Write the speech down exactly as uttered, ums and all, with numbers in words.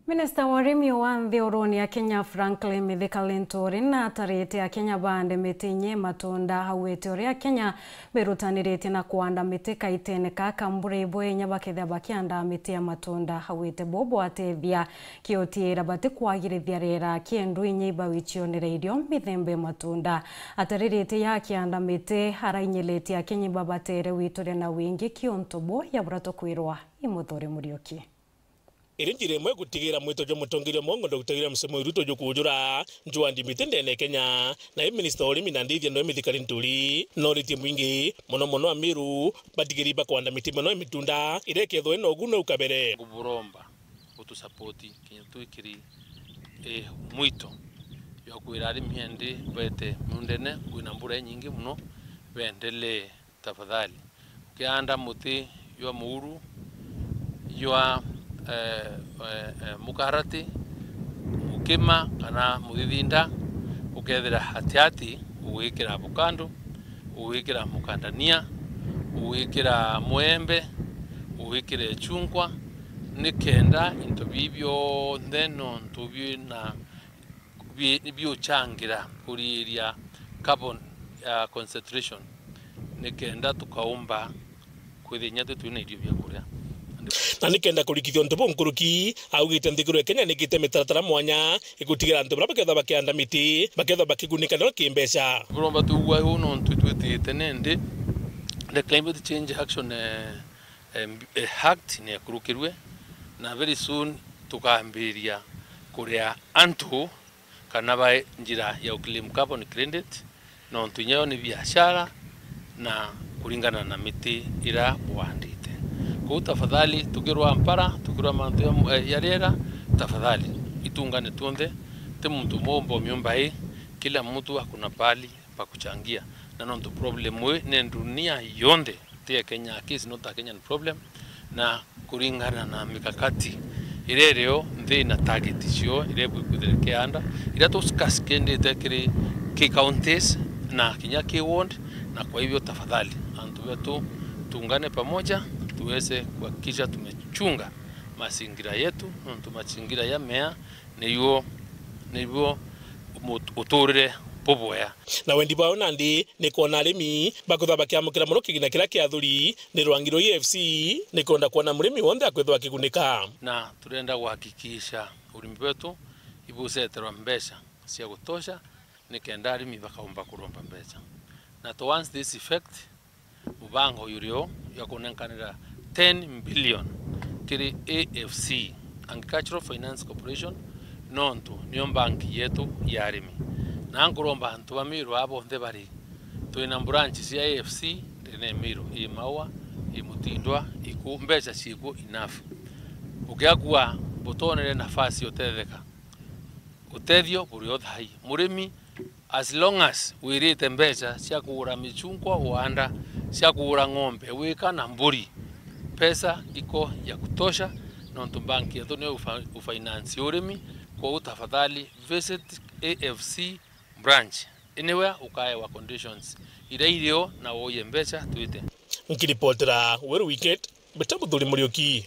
Minista wa urimi wa nthi uruni ya Kenya, Franklin Mithika Linturi, natarite Akenya baande miti inya matunda, augite uria Akenya berutaniritie na kuanda miti kaitene ka kambura ibo inya bakethia bakianda miti ya matunda, augite bo bwatethia kiutira bati kwagirithia riera kiendu inya ibawicionere irio mithemba ya matunda. Ataririte ya kianda miti, arainyiritie Akenya babatere wituria na wingi kiuntu bo ya bura tukwirwa i Muthuri Muriuki. Iri njira imwe gutigira mwito jwa mutongeria mwa Doctor William Samoei Ruto jukuujura njuandi miti ndene ya Kenya, na i minista wa urimi na ndithia noe Mithika Linturi, noritie mwingi, mono mono Amiru, batigiri bakwanda miti mono ya mitunda, iria ikethwa ina uguni ukabere. Nguburomba utusapoti kinya twikiri, eh, mwito jwa kwira arimi endi bete miundene kwina mbura inyingi mono, bendelee tafadhali. Ukianda muti jwa muuru, jwa, eh, eh, eh, mukarati, mukima kana muthithinda, ukethira hatiati, ugwikira avocado, ugwikira mukandania, ugwikira muembe, ugwikira ichungwa, nikenda into bii bionthe nontu bina bi-, biuchangira kuriiria carbon, ah, concentration, nikenda tukaumba kwithia inya twi twina irio bia kuria. Na nikenda kurikithia untu buu nkuruki, augite nthiguru ya Kenya nikite mitaratara mwanya igutigira antu baria bakethwa bakianda miti bakethwa bakigunika nayo kimbeca. Buromba tugua uu nontu itwitite nindi the Climate Change Action, eh, em, eh, Act ni ekurukirue, na very soon tukambiria kuria antu kana bae njira ya uclaim carbon credit, nontu inya yo ni biashara na kuringana na miti ira bwandite. Kou tafadhali, tukirwa mpara, tukirwa mantu ya, eh, ya riera, tafadhali, itungane tuonthe, ti muntu umwe umba miumba ii, kila mtu akuna pali pa kuchangia. Na nontu problem ii ni dunia yonthe, ti ya Kenya, aki is not a Kenyan problem, na kuringana na mikakati iria irio nthi na target cio iria bwikwithira kianda, iria tukaskendite kiri ki counties na kinya ki ward, na kwa hivyo tafadhali, antu betu, tuungane pamoja, tuweze kuhakikisha tumechunga mazingira yetu, nontu mazingira ya mea niyo, niyo mut-, uturire bubwea. Na wendi bwao nandi ni kwona arimi bakwithwa bakiamukira mono kigina kiria kia athuri ni rwangi rwa E F C, ni kwenda kwona murimi wonthe akwithwa akigunika. Na turenda kuhakikisha urimi bwetu ibuceterwa mbeca cia gutosha, nikenda arimi bakaumba kuromba mbeca. Na towards this effect, mubango uyu urio ya kunenkanira ten billion kiri A F C, Agricultural Finance Corporation, nontu niyo mbanki yetu ya arimi. Na nkuromba antu ba Miru aa bonthe bari, twina branch cia A F C ndene ya Miru, i Maua, i Mutindwa, iku, mbeca ciikuo enough. Ukiakua butonere nafasi utetheka, utethio buri o thai. Murimi, as long as wirite mbeca cia kugura michungwa, uanda, cia kugura ng'ombe, wika na mburi, pesa iko ya kutosha, nontu banki yetu niyo ufa-, ufinance urimi. Kwou tafadhali visit A F C branch anywhere, ukaewa conditions iria irio na woye mbeca twite. Nkiripotera Weru Weekend, mbita Muthuri Muriuki.